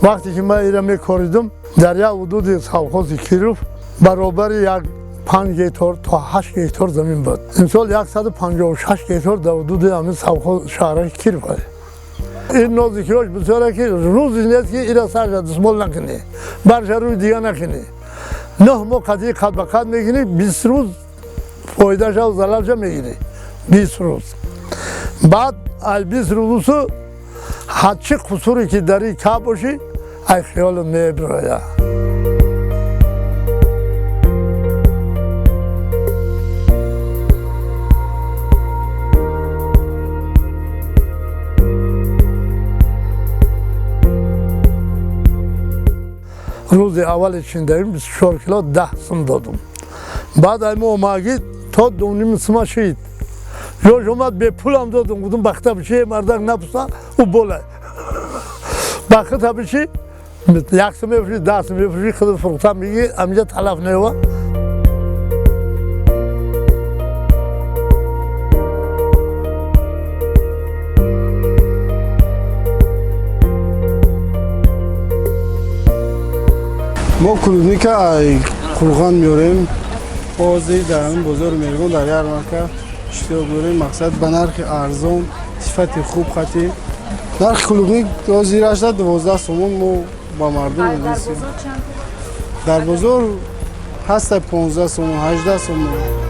Вақте ки ман ира мекоридам, дар як ҳудуди совхози Киров баробари як 5 гектар то 8 гектар замин буд. Имсол 156 гектар дар ҳудуди ҳамин совхоз шаҳраки Киров. Ин нозикиҳош бисёре, ки рӯзе нест, ки ира сарша дусмол накунӣ, барша рӯи дига накунӣ. 9 моҳ қатъи қад ба қад мегирӣ, 20 рӯз фоидаша залалша мегирӣ. 20 рӯз баъд ай 20 рӯзусу ҳарчи қусуре ки дар ин каб бошӣ, ай хиёлат мебирояд. Рӯзи аввали чиндаим 24 кило 10 сум додум. Баъд аймо омагӣ то 2,5 сума шид. Ёш омад, бепулам додум, гуфтум: «Бахта бичи, мардак напуса, ӯ бола бахта бичи, 1 сум мефурӯши, 10 сум мефурӯши, худ фурӯхта мегӣ, аминҷа талаф нева». Мо клубника ай Қурған меорем. Ҳозир дар ҳамин бозори Меҳргон дар ярмарка иштирок дорем. Мақсад, ба нархи арзон, сифати хуб. Хати нархи клубник ҳозир 12 сомон мо ба мардум медиҳем. Дар бозор ҳаста 15 сомон, 18 сомон.